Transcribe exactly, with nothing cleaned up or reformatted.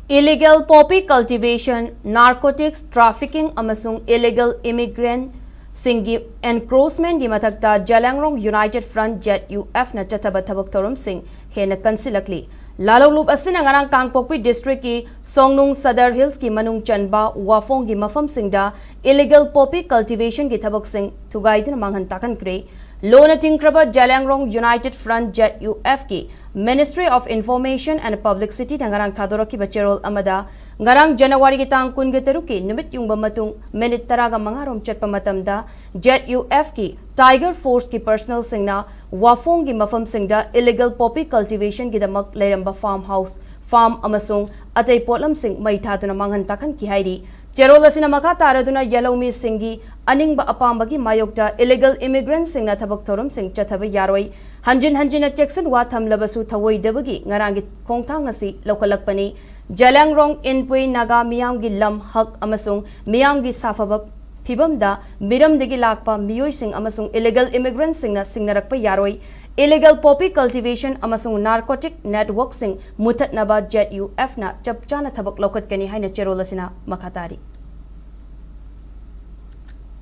Illegal poppy cultivation, narcotics trafficking ꯑꯃꯁꯨꯡ illegal immigrant ꯁꯤꯡꯒꯤ encroachment ꯒꯤ ꯃꯊꯛꯇ ꯖꯦꯂꯤꯌꯥꯡꯔꯣꯡ United Front, JUF ꯅ ꯆꯠꯊꯕ ꯊꯕꯛ ꯊꯧꯔꯝꯁꯤꯡ ꯍꯦꯟꯅ ꯀꯟꯁꯤꯜꯂꯛꯂꯤ꯫ ꯂꯥꯂꯣꯡꯂꯨꯞ ꯑꯁꯤꯅ ꯉꯔꯥꯡ ꯀꯥꯡꯄꯣꯛꯄꯤ district ꯀꯤ ꯁꯣꯡꯅꯨꯡ, ꯁꯗꯔ ꯍꯤꯜꯁꯀꯤ ꯃꯅꯨꯡ ꯆꯟꯕ ꯋꯥꯐꯣꯡꯒꯤ ꯃꯐꯝꯁꯤꯡꯗ illegal poppy cultivation ꯒꯤ ꯊꯕꯛꯁꯤꯡ ꯊꯨꯒꯥꯏꯗꯨꯅ ꯃꯥꯡꯍꯟ ꯇꯥꯛꯍꯟꯈ꯭ꯔꯦ꯫ ꯂꯣꯅ ꯊꯤꯡꯈ꯭ꯔꯕ ꯖꯦꯂꯤꯌꯥꯡꯔꯣꯡ United Front, JUF ꯀꯤ Ministry of Information and Publicity ꯅ ꯉꯔꯥꯡ ꯊꯥꯗꯣꯔꯛꯈꯤꯕ ꯆꯦꯔꯣꯜ ꯑꯃꯗ, ꯉꯔꯥꯡ ꯖꯅꯋꯥꯔꯤꯒꯤ ꯇꯥꯡ ꯀꯨꯟꯒ ꯇꯔꯨꯛꯀꯤ ꯅꯨꯃꯤꯠ ꯌꯨꯡꯕ ꯃꯇꯨꯡ ꯃꯤꯅꯤꯠ ꯇꯔꯥꯒ ꯃꯉꯥ ꯔꯣꯝ ꯆꯠꯄ ꯃꯇꯝꯗ, JUF ꯀꯤ Tiger Force ꯀꯤ personnel ꯁꯤꯡꯅ ꯋꯥꯐꯣꯡꯒꯤ ꯃꯐꯝꯁꯤꯡꯗ illegal poppy cultivation ꯒꯤꯗꯃꯛ ꯂꯩꯔꯝꯕ farm house, farm ꯑꯃꯁꯨꯡ ꯑꯇꯩ ꯄꯣꯠꯂꯝꯁꯤꯡ ꯃꯩ ꯊꯥꯗꯨꯅ ꯃꯥꯡꯍꯟ ꯇꯥꯛꯍꯟꯈꯤ ꯍꯥꯏꯔꯤ꯫ ꯆꯦꯔꯣꯜ ꯑꯁꯤꯅ ꯃꯈꯥ ꯇꯥꯔꯗꯨꯅ ꯌꯥꯂꯧꯃꯤꯁꯤꯡꯒꯤ ꯑꯅꯤꯡꯕ ꯑꯄꯥꯝꯕꯒꯤ ꯃꯥꯌꯣꯛꯇ illegal immigrant ꯁꯤꯡꯅ ꯊꯕꯛ ꯊꯧꯔꯝꯁꯤꯡ ꯆꯠꯊꯕ ꯌꯥꯔꯣꯏ꯫ ꯍꯟꯖꯤꯟ ꯍꯟꯖꯤꯟꯅ ꯆꯦꯛꯁꯤꯟ ꯋꯥ ꯊꯝꯂꯕꯁꯨ ꯊꯧꯑꯣꯏꯗꯕꯒꯤ ꯉꯔꯥꯡꯒꯤ ꯈꯣꯡꯊꯥꯡ ꯑꯁꯤ ꯂꯧꯈꯠꯂꯛꯄꯅꯤ꯫ ꯖꯦꯂꯤꯌꯥꯡꯔꯣꯡ ꯏꯟꯄꯨꯏ ꯅꯥꯒꯥ ꯃꯤꯌꯥꯝꯒꯤ ꯂꯝ, ꯍꯛ ꯑꯃꯁꯨꯡ ꯃꯤꯌꯥꯝꯒꯤ ꯁꯥꯐꯕ ꯐꯤꯕꯝꯗ ꯃꯤꯔꯝꯗꯒꯤ ꯂꯥꯛꯄ ꯃꯤꯑꯣꯏꯁꯤꯡ ꯑꯃꯁꯨꯡ illegal immigrant ꯁꯤꯡꯅ ꯁꯤꯡꯅꯔꯛꯄ ꯌꯥꯔꯣꯏ꯫ Illegal poppy cultivation ꯑꯃꯁꯨꯡ narcotic network ꯁꯤꯡ ꯃꯨꯊꯠꯅꯕ JUF ꯅ ꯆꯞ ꯆꯥꯅ ꯊꯕꯛ ꯂꯧꯈꯠꯀꯅꯤ ꯍꯥꯏꯅ ꯆꯦꯔꯣꯜ ꯑꯁꯤꯅ ꯃꯈꯥ ꯇꯥꯔꯤ꯫